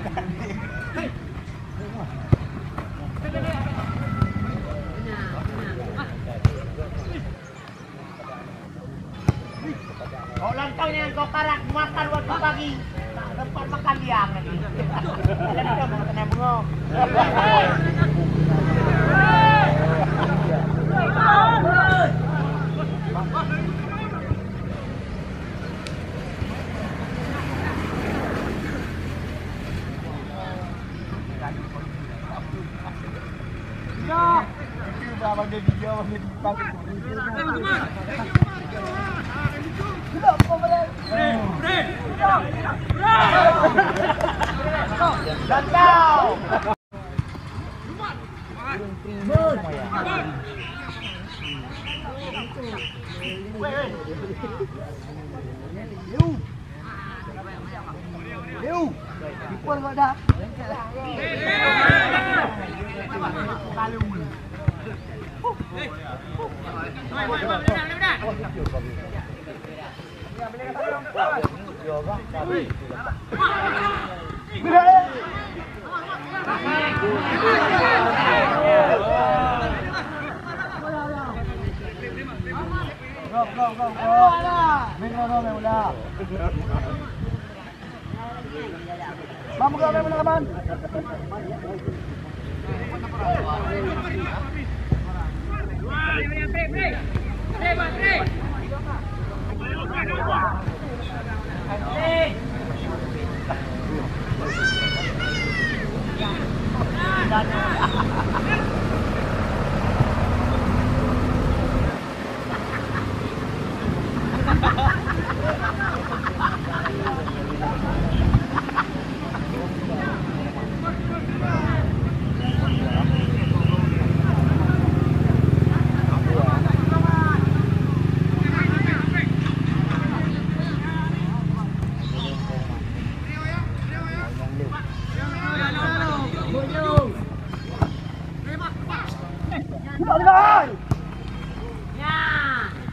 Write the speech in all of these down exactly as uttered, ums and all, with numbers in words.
Kau lantang yang kau karak makan waktu pagi. Tak sempat makan siang lagi. Lantang makan bunga. Bang, peugah, bang, peugah, bang.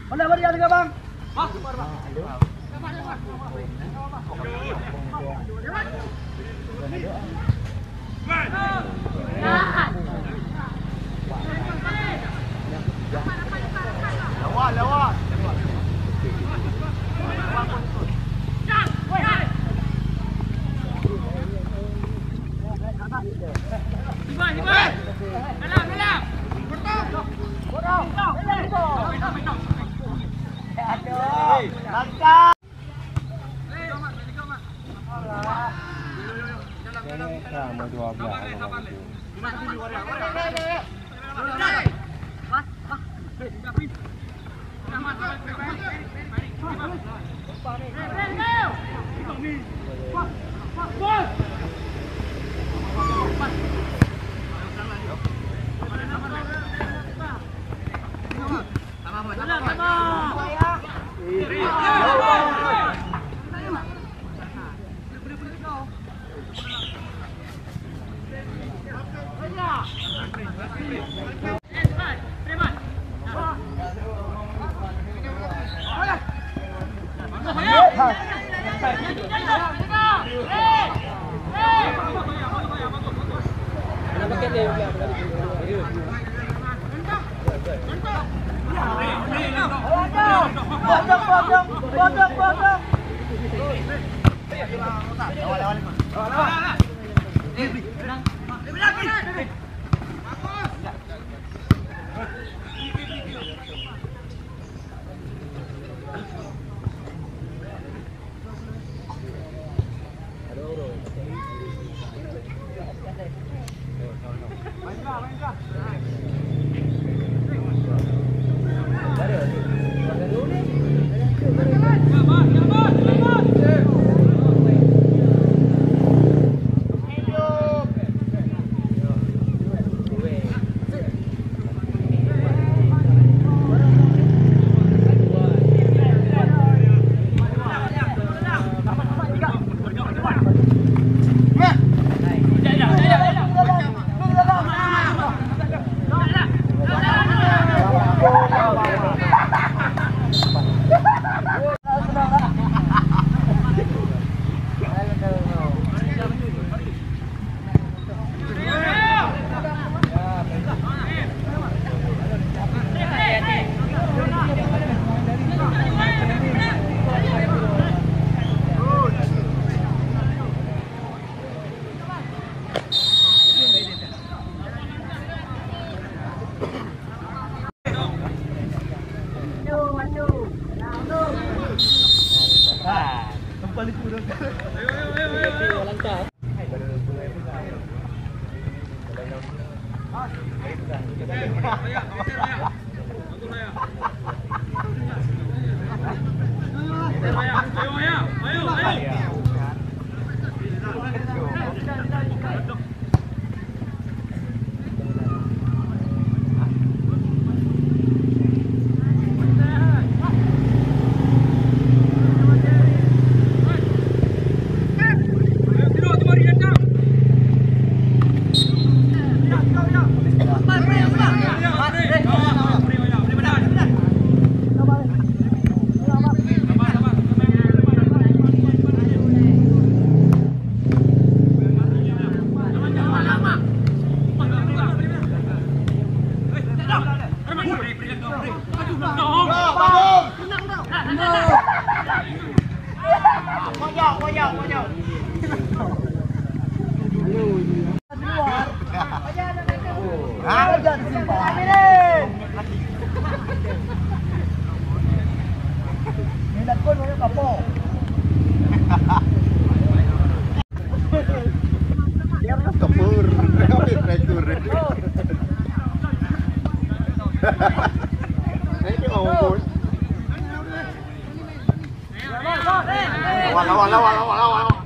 Mana barisan dekat, bang? Lewat, lewat. Kapur. Kapur. Ini ampun. Lawan, lawan, lawan, lawan, lawan, lawan.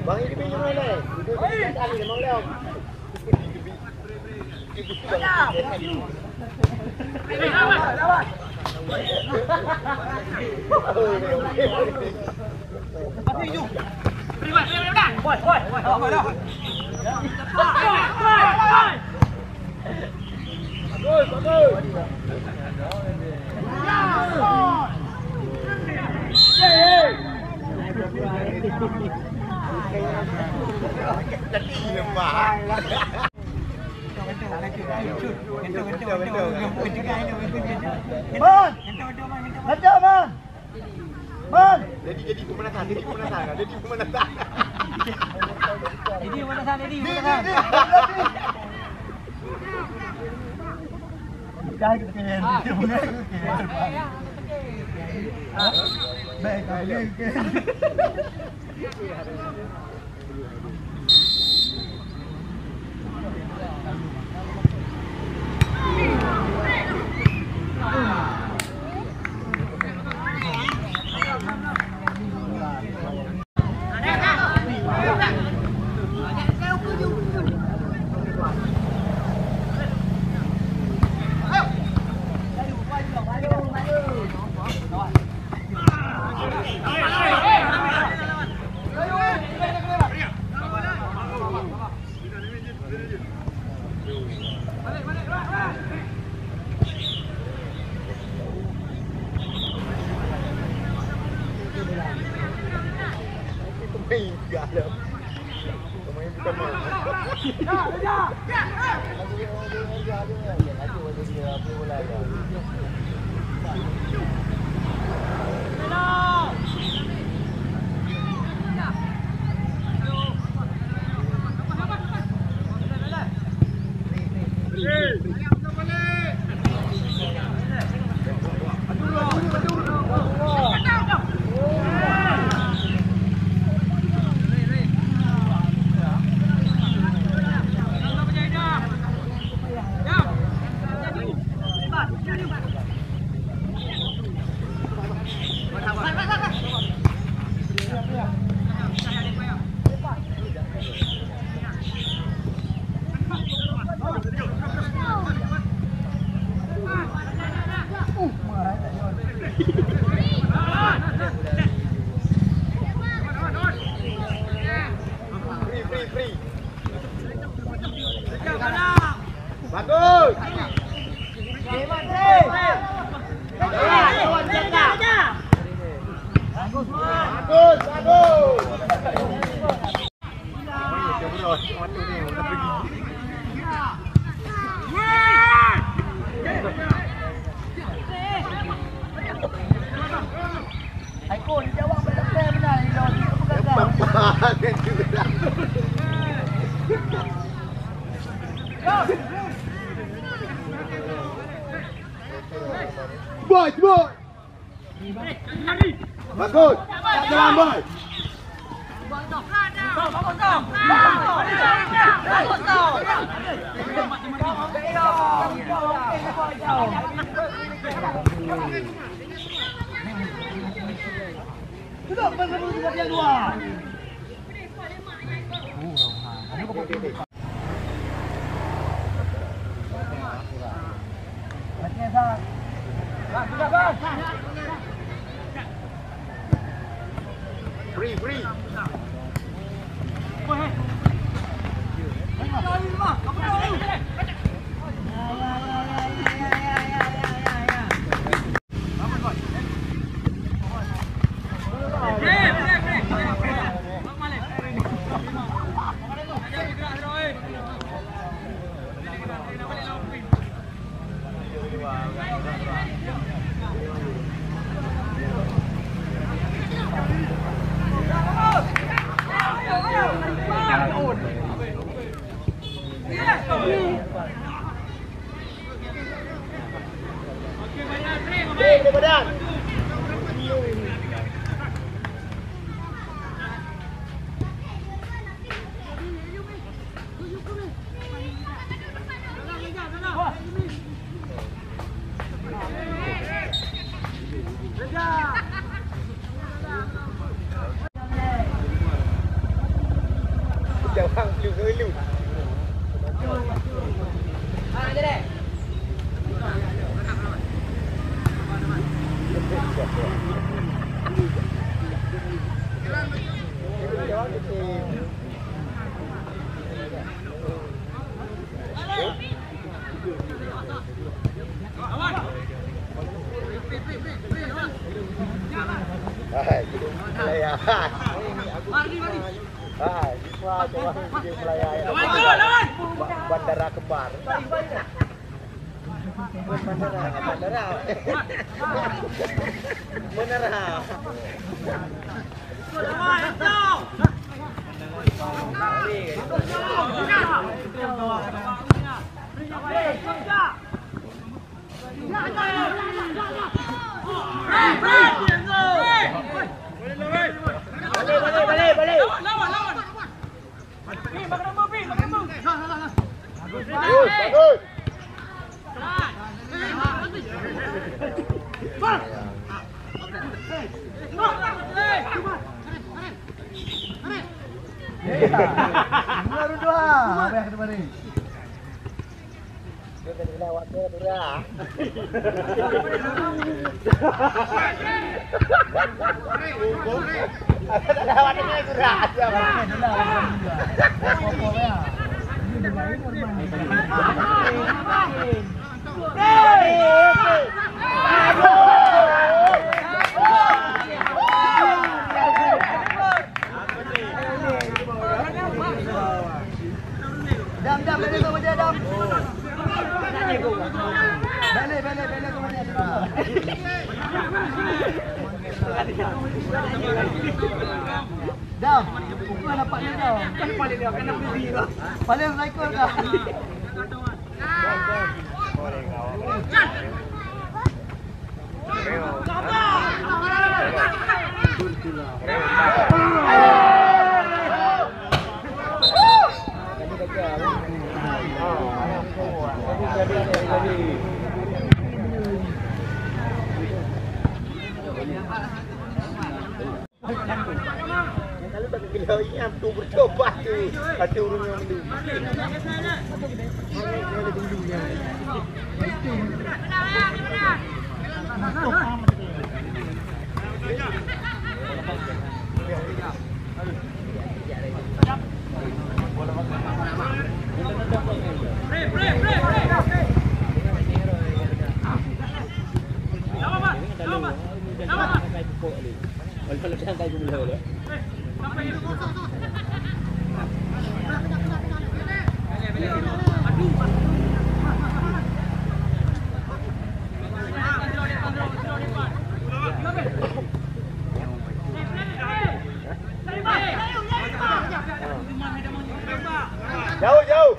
Bang, ini bingung ni. Ini tadi memang lewat. Man! Lanjut, Man! Man! Jadi, jadi pemanasan, jadi pemanasan, jadi pemanasan. Jadi pemanasan, jadi pemanasan. Dah kita kena. Baik, baik. Boy, boy. Bagus. Jalan, boy. Free, free. Hai, hai, hai, hai. Bandara kembar. Bandara, bandara. Bandara. Dua, dua. Apa yang kena bari? Dam, dam, balik kau kerja, dam. Balik, balik, balik kau kerja. Dam, bukan nampak dia, dam. Kan paling dia kena beli lah. Paling striker dah. Kalau bagi beliau ingat tu bertobat tu, ada ureueng nyang meunan. Jauh, jauh.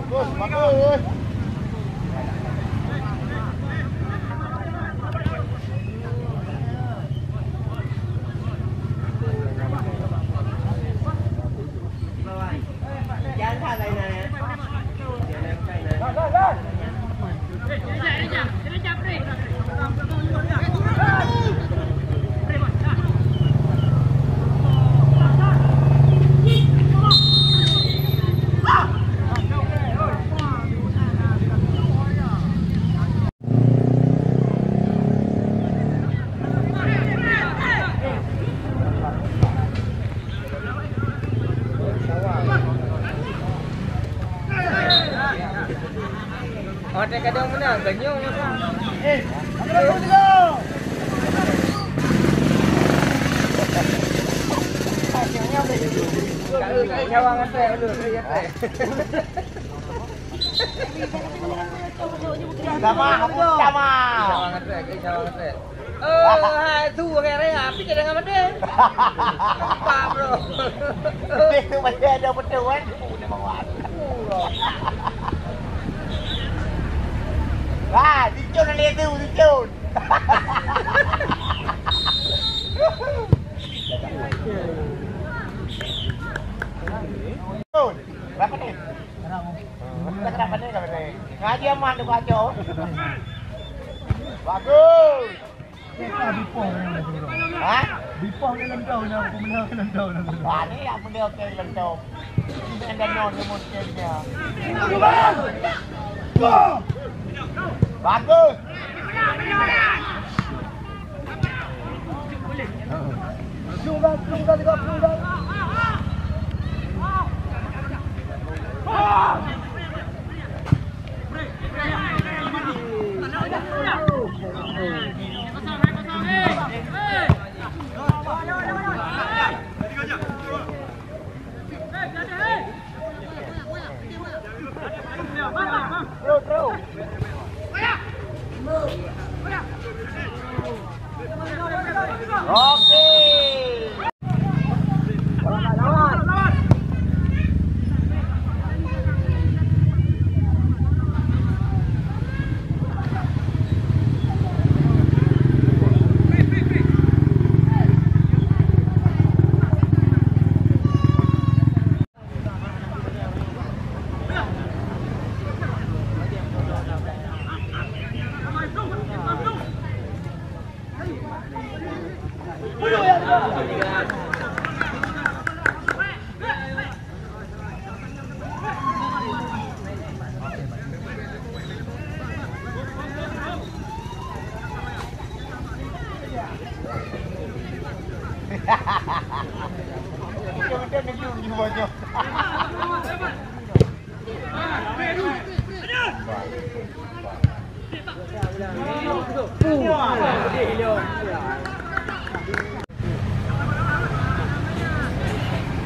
Bagus, bagus. Watèe kadang meunang, ganyong. Eh, sama, sama. Sama, sama. Eh, hai, tu orang raya, tapi kadang amat deh. Nampak, bro. Tapi tu masih ada betul, kan? Ah, dicun ada tu, dicun. Berapa ni? Kita kenapa ni, kenapa ni? Ngaji aman tu, kacau. Bagus. Hah? Bipong ni lentau nya, aku menang lentau nya. Wah, ni yang benda okey lentau. Ini anda nyon ni mungkin dia. Bagus. Jom, bang, jom, bang, jom, bang. Oke.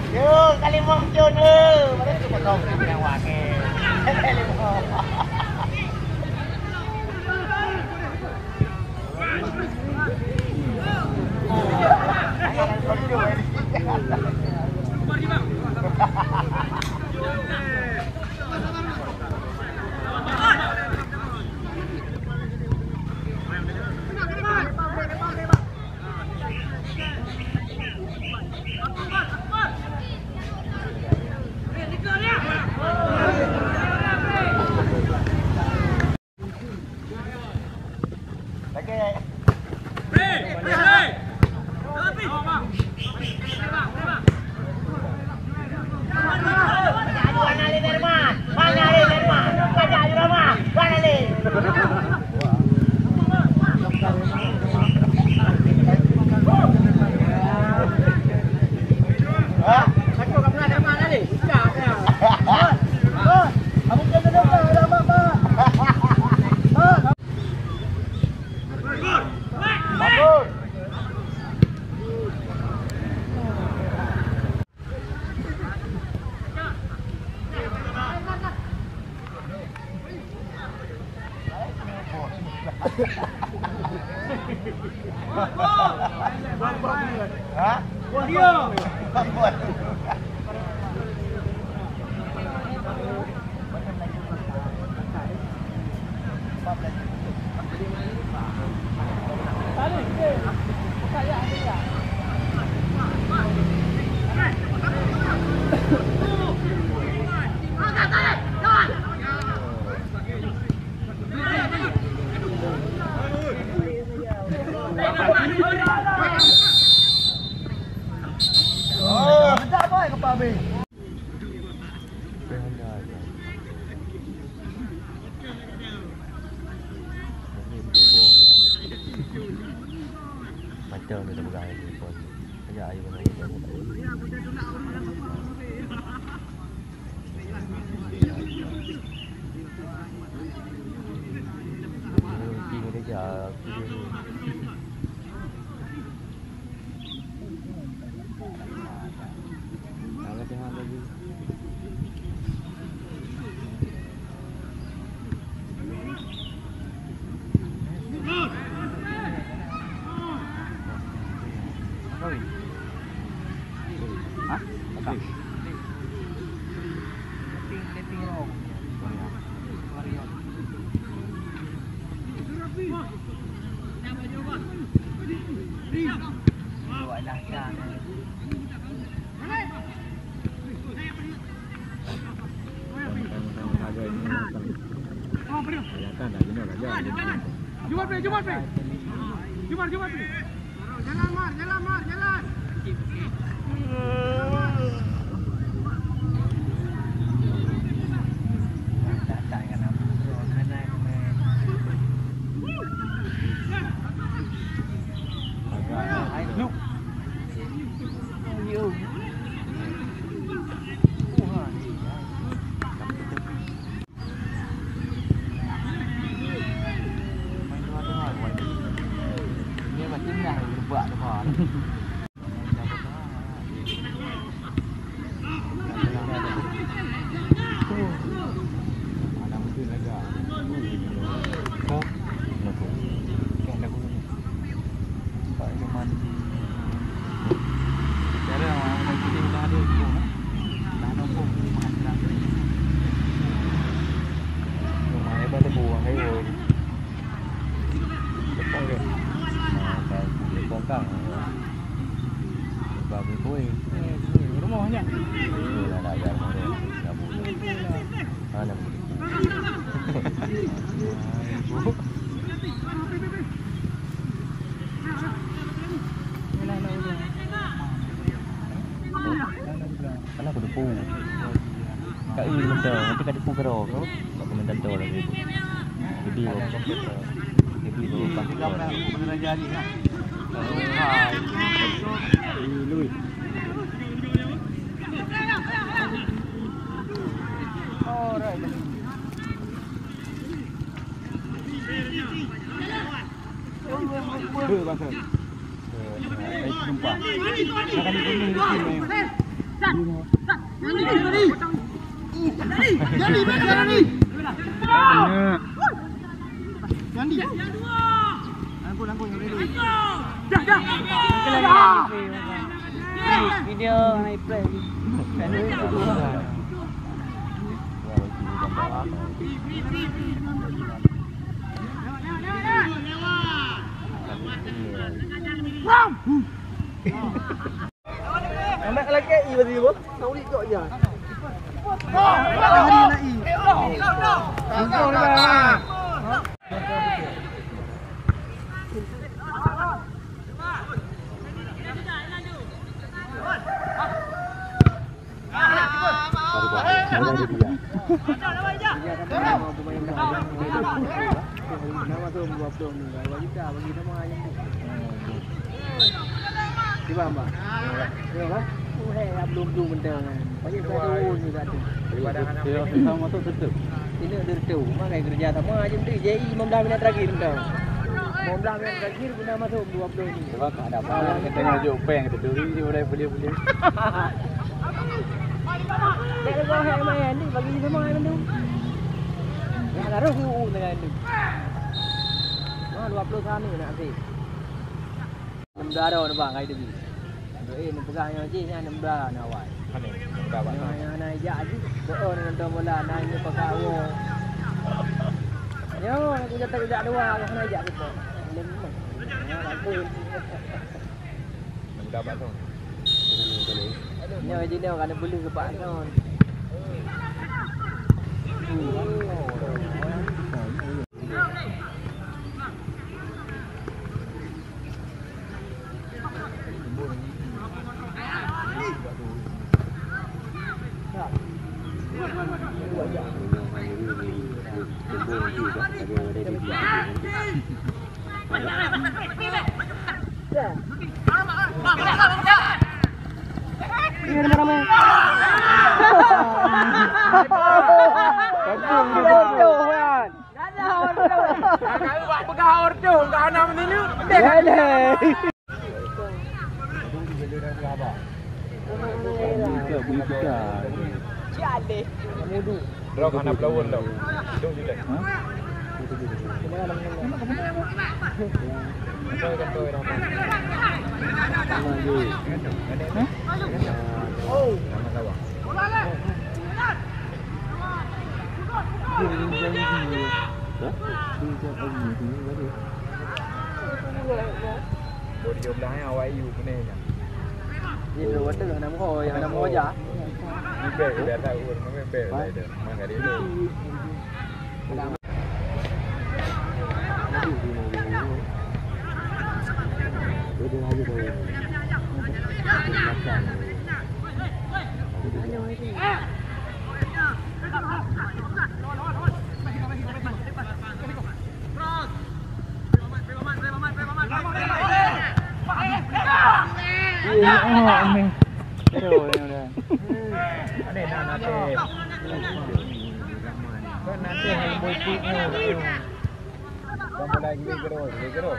Yo, kalimong cun, eh. Mana tu potong yang wakil? Kalimong. Macam mana dia pegang handphone. Kejap, air kena. Rumoh nyan. Aku depu. Ka i mantong, nanti ka depu keudroe ko. Bak komentator lagi. Jadi, jadi, Video naik play. Sampai lagi i bagi ibu. Nak ulik kok ya. Hari nak i. Cuba, Mbak. Cuba, Mbak. Uh, hei, belum, belum benda kan. Banyak satu ni satu. Daripada anak. Sama tu betul. Ini ada tu. Makai kerja sama aja tu. Jadi lima belas minit terakhir tu. Lima belas minit terakhir guna masuk dua puluh ni. Sebab tak ada apa. Kita tengok je peng kita duri je boleh boleh boleh. Dia kau hai main ni bagi semua main tu. Nak taruh ke U dengan tu. Ah, dua puluh sana nak habis. Neumda droe neuba ngai teubi. Doi neupeugah nyoe jih nyan neumda neuawai. Pane? Neumda bak nyoe. Nyoe hana ijak jih. Beuo nonton bola na nyoe pakai awo. Nyoe aku jata ijak dua aku hana ijak kita. Lem. Nyoe langsung. Neumda bak tu. Nyoe jih nyoe kana beuleuh keu Pak Son. Ini ramai-ramai. Kampung dia. Kalau bak peugah ordo, enggak hana meunilu. Ada. Drop hana pelawon tau. Hidung jelek. Hah? Kantoi, kantoi, ramai. Hah? Ramai sawah. Bodi dua belas nyan awak iu punai nyan. Dia dua water hana muho, hana muho aja. Ni bek, bek tak urus, ni bek lah dia. Memang tak ada. Ada nak nanti. Kan nanti yang boy pit ni. Kamu lagi gerol, gerol.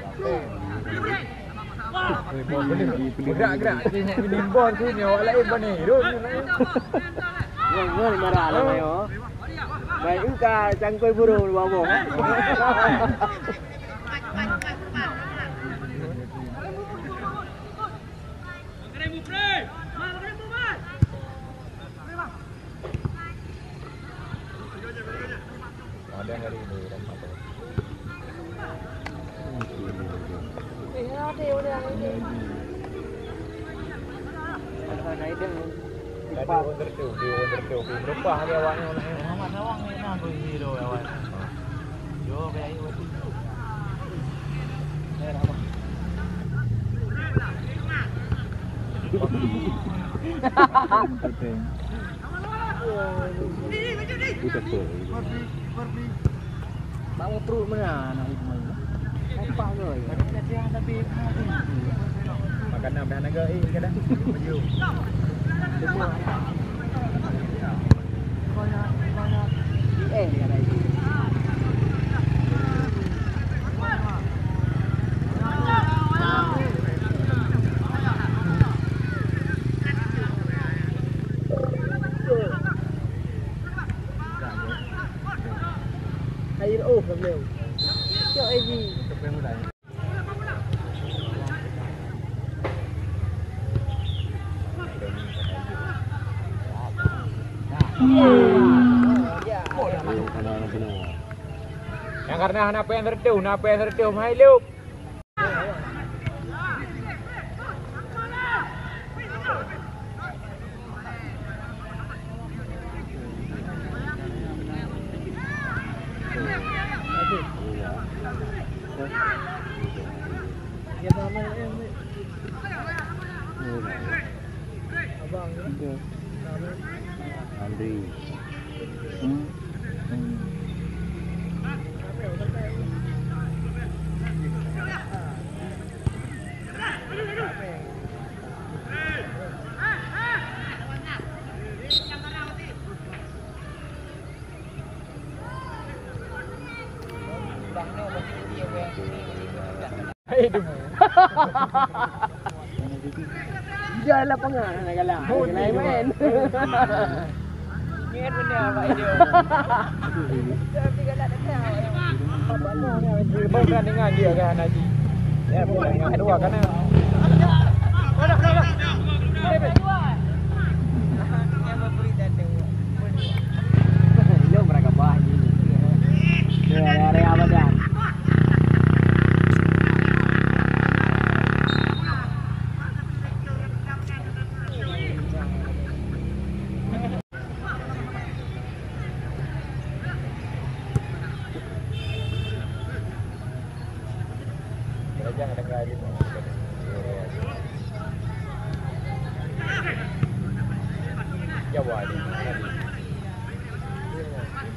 Gerak-gerak je nak bini bos tu ni, awak lain bani. Run. Ngoi, ngoi, marah lah, Mayo. Baik, engka cangkoi burung dua boh. Ada hari ini, Ramadan. Tadi orang tertu, di orang tertu, di berubah dia awaknya. Muhammad Nawang ni nak beri hero awak. Yo, kayak itu. Eh, Ramadan. Bak muprut meunan aneuk ibu nyan. Kompak geuh. Makanan dah naga, eh, kadang. Baju. Eh, dia kata itu. Hai, oh, problem. Cok, eh, ji. Nyang karena hana péng seratus, hana péng seratus, meuhai lom. Andri. Hai, debu. Ija lapangan, anak galak. Anak galak main. Ingat benda, Pak Ijo. Tapi galak dah tahu. Apa-apa ni, Pak Ijo. Bukan dengan dia kan, Haji. Ya, bukan dengan dua kan. Yang memberi tanda. Belum beragam bah, Haji. Dia area-area apa dah? Jawa ni.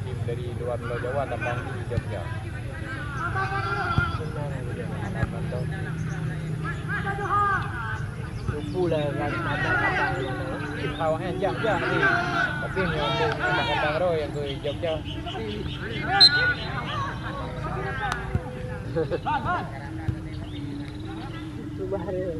Tim dari luar Pulau Jawa datang di Jogja. Lupa lah, kan, datang, datang. Awak yang jak, jak ni. Tapi ni orang tu datang roh yang tu Jogja. Subah dia.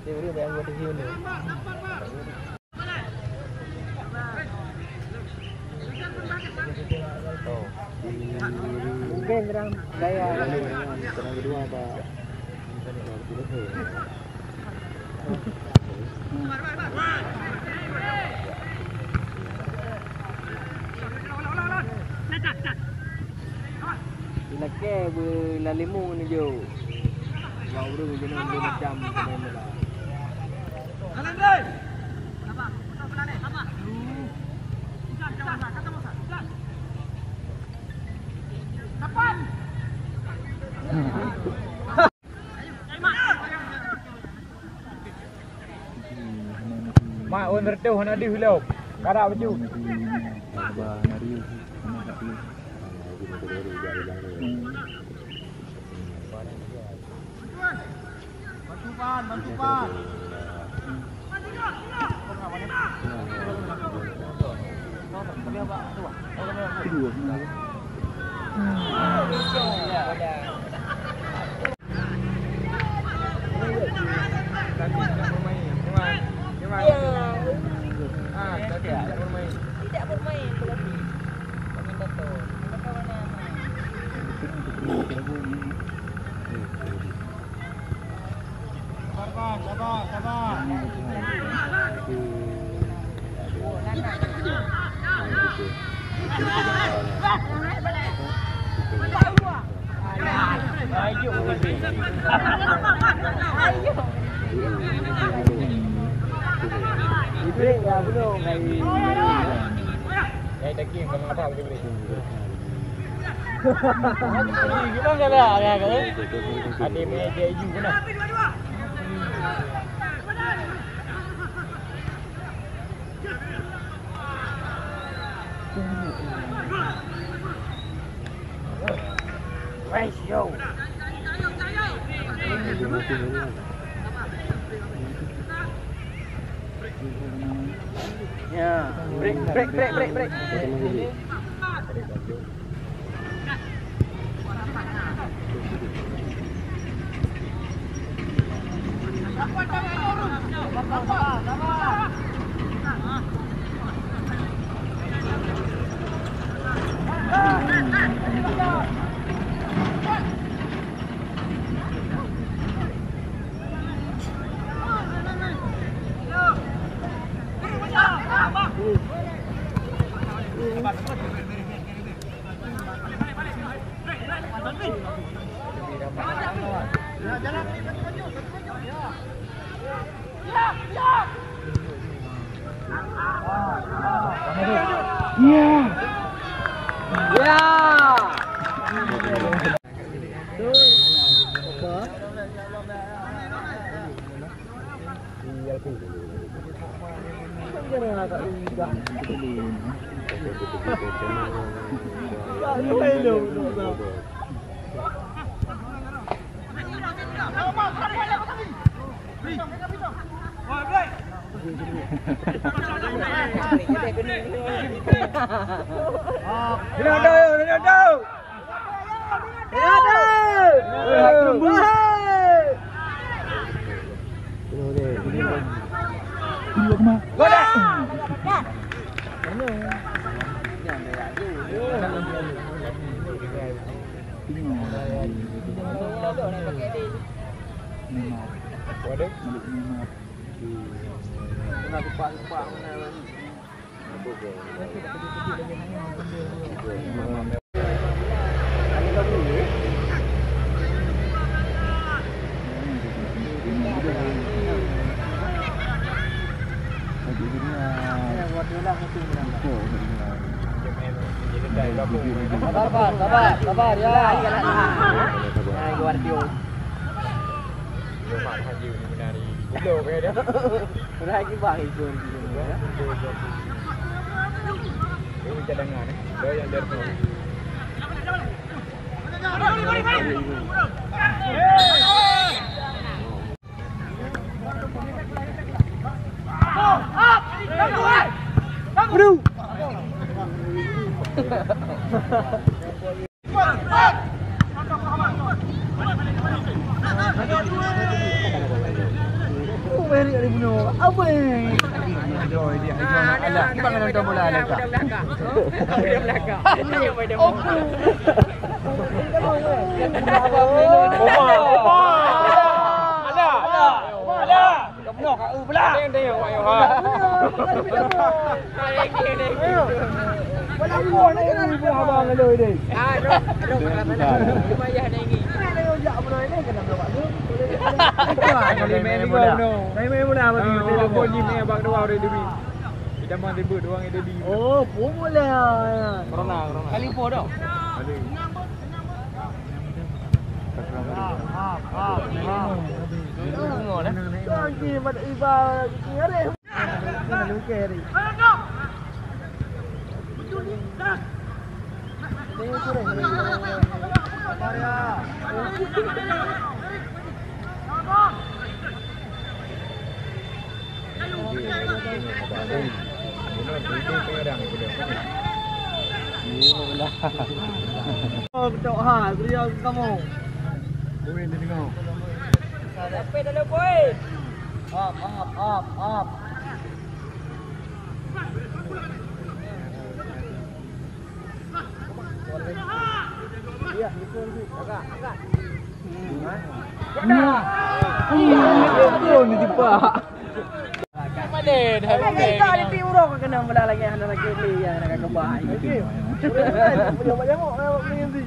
Dia beri bayang buat review ni. Mungkin orang gaya. Yang kedua apa? Ilakée beulalemu nujok. Wak ureueng jeuneuh macam pemain bola. Mak, ôn reutôh hana deuh lom. Karak baju. Bantu pan, bantu pan. Tadi tidak bermain. Memang, memang. Ya. Ah, tadi tidak bermain. Tidak bermain, berarti. Komentator. Komentator mana yang main? Sabar, Bang. Sabar, sabar. Ibrahim ya belum kali. Saya tak kira kalau apa boleh. Gimana dah? Ada meja ju kena. Ya, break, break, break, break, break. Ronaldo, Ronaldo! Sabar, sabar, sabar, ya. Nah, itu Wardio. Dia mak haji ni benar ni. Udah, okey dah. Udah lagi bang itu. Ini cadangan, eh. Dia yang dari sini. Aduh. Oh, pun boleh. Corona, corona. Kali po dah. Oh, betul ha, beliau kamu. Boleh dia dengar. Sampai dalam poin. Up, up, up, up. Iya, betul tu. Agak, agak. Hmm. Nah. Iya, betul ni, Pak. Mana dah. Tapi kita di urang kena bola lagi, hana lagi ni, ya, nak kebah. Okey.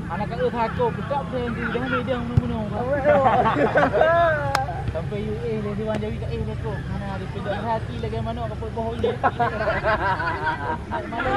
Anak kata sako, petak pun yang di dalam media menung-menung. Sampai U A dia, dia orang jadi kat eh, dia tu. Mana ada pegang hati lagi manok kapot boh ini. Mana?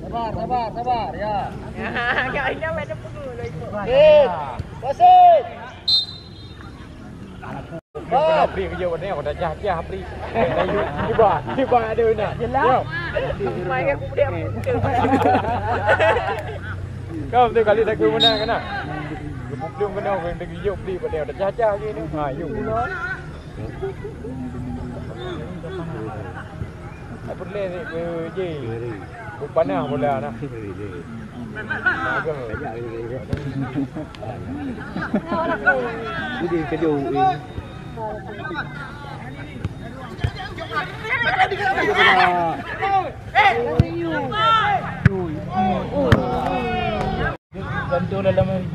Sabar, sabar, sabar, ya. Eh, wasit. Bri kerja buat ni, aku dah jah, jah bri. Tiba, tiba ada nak. Jelas. Kau tu kali tak guna kena. Gepuplung kena, kena giyok bri buat ni, dah jah, jah je ni. Ha, yuk. Apa boleh ni, je. Panah bola dah. Bagus. Jadi kejauh ni. Bantu dalam ni.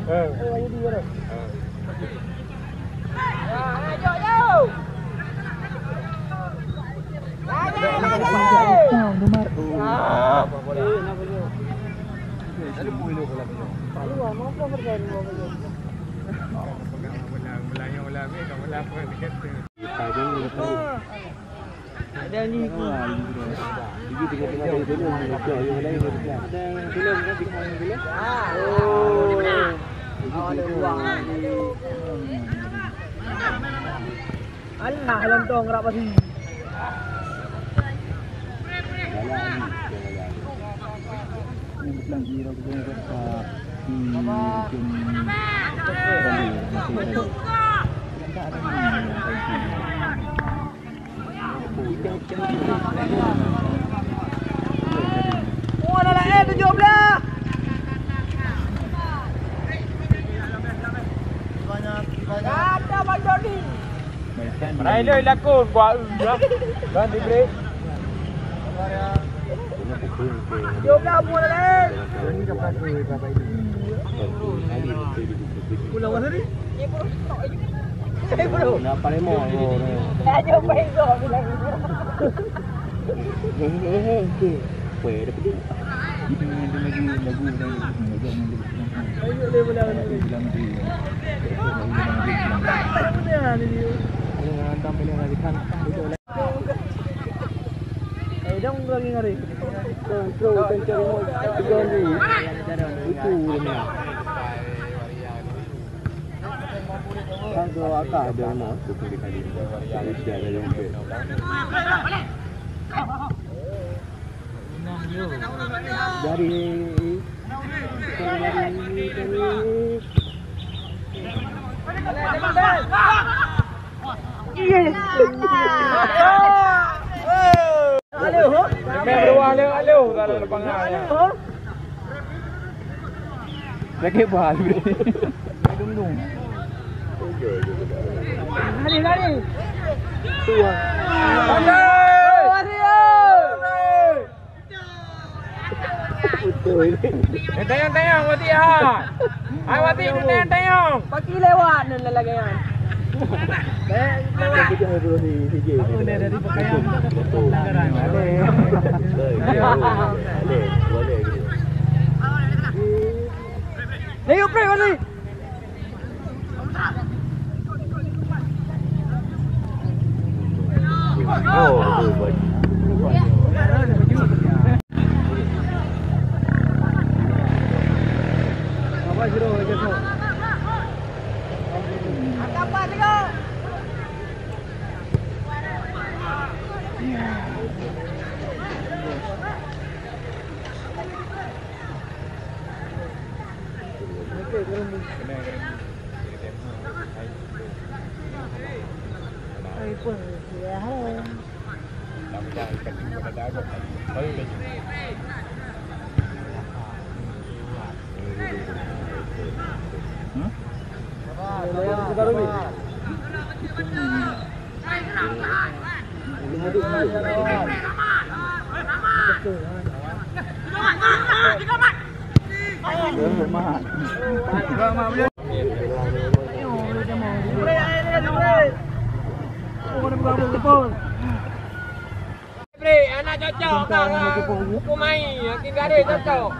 Alah, lontong rak pasi. Oh, anak-anak, eh, tujuh belas. Kata Bang Joni. Rai loi lakon buah eu lah. Kan diberi. Jom dah buat lain. Pulang masa ni? Nak paling mau. Ayo, baik, go. Weh, dah pedih. Ini ada lagi lagu, ada lagi. Ayo, boleh, boleh, boleh. Bilang dia. Apa dia ni dia? Ini hantam ini lagi kan. Eh, dong lagi ngari. Terus, terus, kencang. Tiga ni. Itu dia. Kan tu akak ada rumah tu pun dia kali. Dari dia dari dia. Dari Main beruang dia, aduh, dalam lapangan. Sakit bah. Lari, lari. Tuan. Betul. Tayang-tayang, Wati, ha. Hai, Wati, tayang-tayang. Paki lewat nan lagèe nyan. Eh, lewat. Aku ni dari pakaian pelanggaran. Boleh, boleh, boleh. Ayo, play, Wati. Bre, anak cocok ka, ka. Hukum ai, yang tiga hari cocok.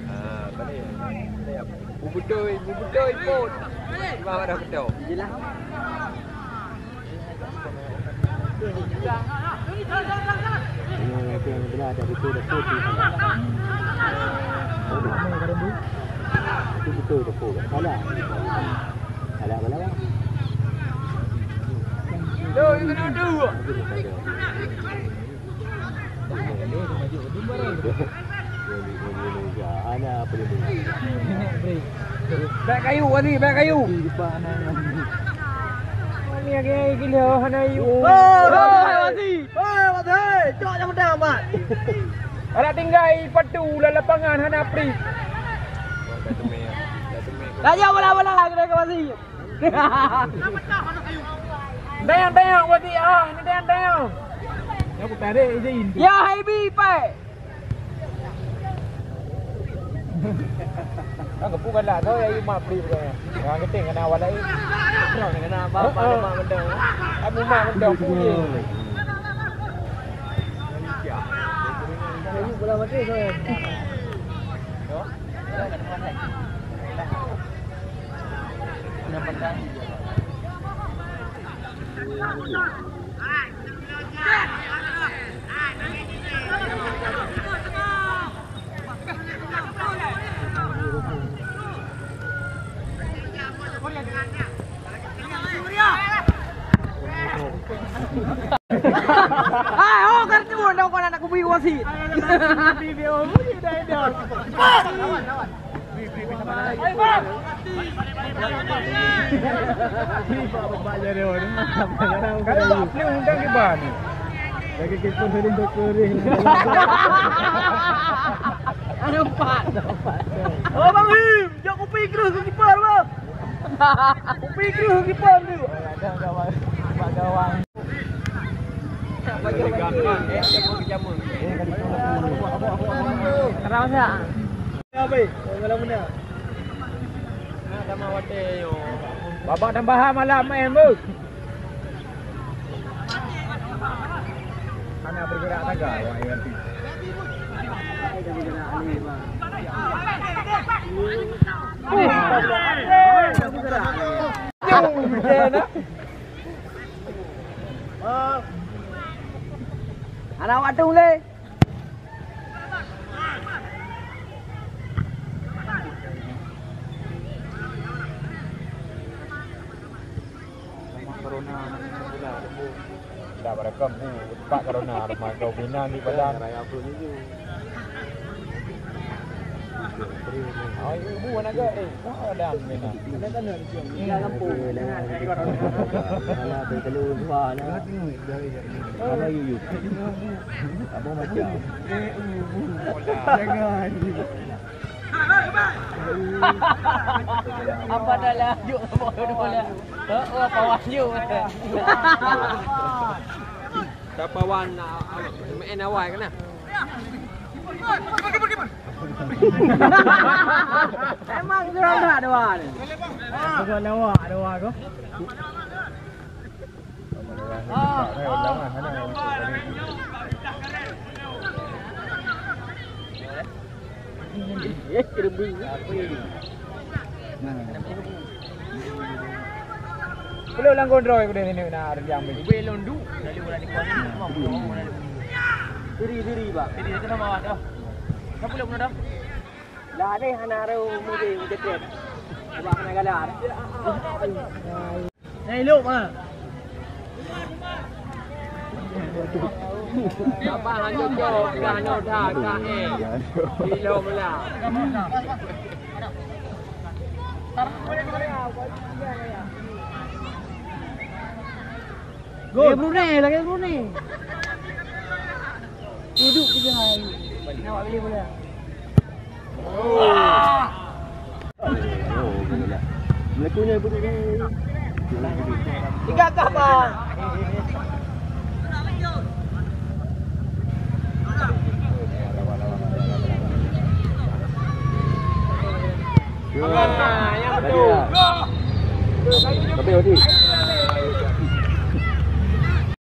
Ah, tadi. Bubutoi, bubutoi pun. Cuma ada betul. Ini yang benar ada betul, betul tu. Itu betul, betul. Salah. Salah mana? Lo, itu duduk. Bèk kayu, Wazi, bèk kayu. Ni lagi gila, hana yu. Oh, Wazi. Hei, Wazi. Cok jam dah, Mat. Adak tinggai patu lam lapangan hana pri. Tajak bola-bola, kena ke Wazi. Dayang, dayang, Wazi, ah, ni dayang, dayang. Ya, aku tarik izin. Ya, Haibi, pai. Kan gepu galak tu, ya, yu mak pri bukan. Yang keting kena awal lain. Kena bapa mak benda. Aku mak benda pun. Ayu bola mati tu. Ah, oh, kartu, nak kau nak kubi wasit. Kalau bak flu undang kiban. Lagi kita sering berkerih. Ada empat, ada empat. Oh, Bang Him, jok kupi kreuh ke kiper, Bang. Kupi kreuh ke kiper tu. Ada gawang, bak gawang. Terang tak? Babak tambahan malam main, Bos. Hana bergerak taga, wah, ya. Anak waktu mulai. Corona, dah berakam bu, tempat corona, rumah kau bina di badan. Raya pun itu. Oh, ibu mana ke? Eh, oh, dah bina. Ada kan ada di sini. Dalam pun. Mana tu kalau dua nak. Mana you you? Apa macam? Jangan. Apa dah lah? Yuk, apa dah lah? Oh, oh, kawan yuk. Siapa wan nak main awal kena? Emang kurang dah dua ni. Bukan awak dua tu. Belum langkon droe udah ini nak rejang beli. Ubé lôn du, lalu orang di kuasa semua belum orang. Diri, diri, Pak. Diri, itu nama awak dah. Siapa belum dah? Lah ni hana ru mudi mencetet. Ubak kena galar. Nah, elok ah. Abang hanya jawab dah no dah ka eh. Elok lah. Lagèe Brunei, lagèe Brunei. Duduk je hai. Nak awak beli bola. Tiga kah, Bang? Tapi, Odi.